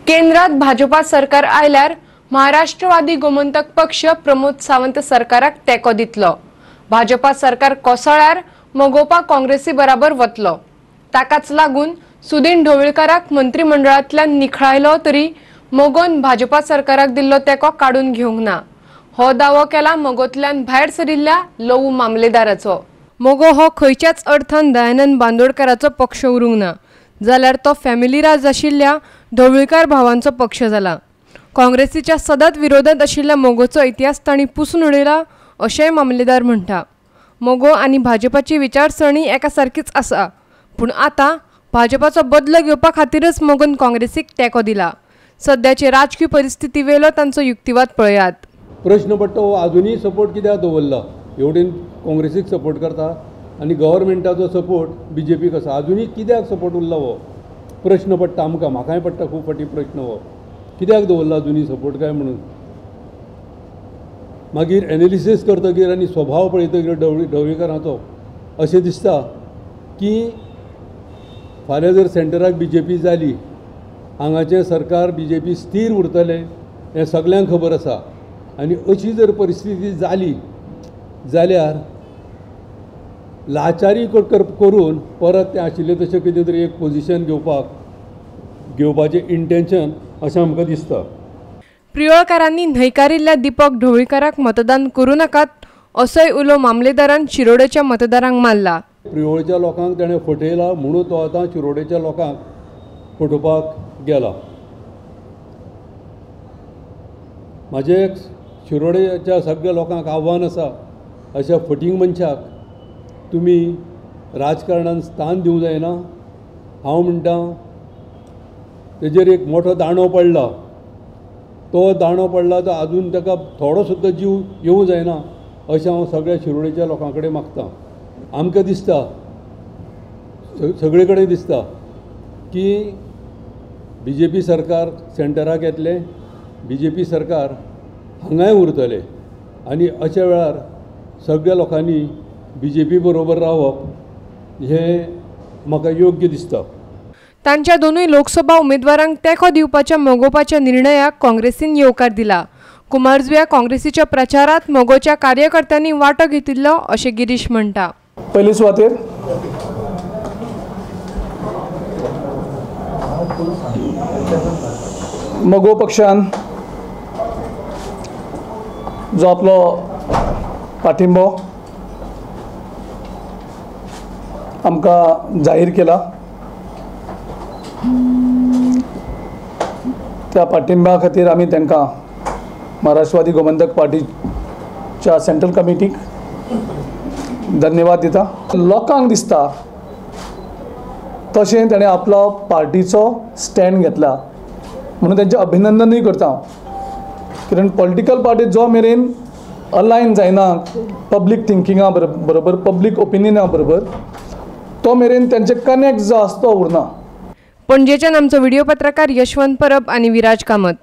केंद्रात भाजपा सरकार आयल्यार महाराष्ट्रवादी गोमंतक पक्ष प्रमोद सावंत सरकाराक तेंको दितलो। भाजपा सरकार कोसळ्यार मगोपा काँग्रेसी बराबर वतलो। ताकाच लागून सुदीन ढवळीकाराक मंत्रिमंडळांतल्यान निखळायलो तरी मगोन भाजपा सरकाराक दिल्लो तेंको काडून घेवंक ना। हो दावो केला मगोंतल्यान भायर सरिल्ल्या लवू मामलेदाराचो। मगो हो खंयच्याच अर्थान दयानंद बांदोडकाराचो पक्ष उरूंक ना, जाल्यार तो फॅमिली राज आशिल्ल्या ढवळीकार भावांचो पक्ष जाला। काँग्रेसीच्या सदांच विरोधात आशिल्ल्या मगोचो इतिहास तांणी पुसून उडयला अशेंय मामलेदार म्हणटा। मगो आनी भाजपाची विचारसरणी एकासारकीच आसा, पूण आतां भाजपाचो बदलो घेवपा खातीरच मगोन काँग्रेसीक तेंको दिला। सद्याचे राजकीय परिस्थिती वेलो तांचो युक्तिवाद पळयात। प्रश्न पडटा हो आजुनूय सपोर्ट कित्याक दवरला? एवढेन काँग्रेसीक सपोर्ट करता आनी गव्हर्मेंटाचो सपोर्ट बीजेपीक आसा, आजुनूय कित्याक सपोर्ट उरला हो प्रश्न पडटा आमकां। म्हाकाय पडटा खूब फावटी प्रश्न हो कित्याक दवरला अजुनूय सपोर्ट काय म्हणून। मागीर एनालिसीस करतकीर आनी स्वभाव पळयतकीर ढवळीकाराचो अशें दिसता की फाल्यां जर सेंटराक बीजेपी जाली, हांगाचें सरकार बीजेपी स्थीर उरतलें हें सगल्यांक खबर आसा। आनी अशी जर परिस्थिती जाली जाल्यार लाचारी करून परत तें आशिल्लें तशें कितें तरी एक पोजिशन घेवपाचें इंटेन्शन अशें आमकां दिसता। प्रियोळकारांनी न्हयकारिल्ल्या दीपक ढवळीकाराक मतदान करूं नाकात असोय उलो मामलेदारान शिरोडेच्या मतदारांक मारला। प्रियोळच्या लोकांक ताणें फटयला म्हणून तो आतां शिरोडेच्या लोकांक फटोवपाक गेला। म्हाजें शिरोडेच्या सगळ्या लोकांक आव्हान आसा, अशा फटींग मनशाक तुमी राजकारणान स्थान दिवंक जायना। हांव म्हणटा तेजेर एक मोठो दांडो पडला, तो दांडो पडला तो आजून ताका थोडो सुद्दां जीव येवंक जायना अशें हांव सगळ्या शिरोडेच्या लोकां कडेन मागता। आमकां दिसता, सगळे कडेन दिसता की बीजेपी सरकार सेंटराक येतलें, बीजेपी सरकार हांगाय उरतलें आनी अशा वेळार सगळ्या लोकांनी बीजेपी बरोबर रावप हें म्हाका योग्य दिसता। तांच्या दोनूय लोकसभा उमेदवारांक तेंको दिवपाच्या मगोपाच्या निर्णयाक काँग्रेसीन येवकार दिला। कुमारजुव्या काँग्रेसीच्या प्रचारात मगोच्या कार्यकर्त्यांनी वांटो घेतिल्लो अशें गिरीश म्हणटा। पयले सुवातेर मगो पक्षान जो आपलो पाठिंबो आमकां जाहीर केला त्या पाठिंब्या खातीर आमी तांकां महाराष्ट्रवादी गोमंतक पार्टीच्या सेंट्रल कमिटीक धन्यवाद दिता। लोकांक दिसता तशें ताणें आपलो पार्टीचो स्टँड घेतला म्हणून तांचें अभिनंदनूय करता। कारण पॉलिटिकल पार्टी जो मेरेन अलायन जायना पब्लीक थिंकिंगा बरोबर, पब्लीक ओपिनियना बरोबर, तो मेरेन तांचे कनेक्ट जो आसा तो उरना। पणजेच्यान आमचो व्हिडिओ पत्रकार यशवंत परब आनी विराज कामत।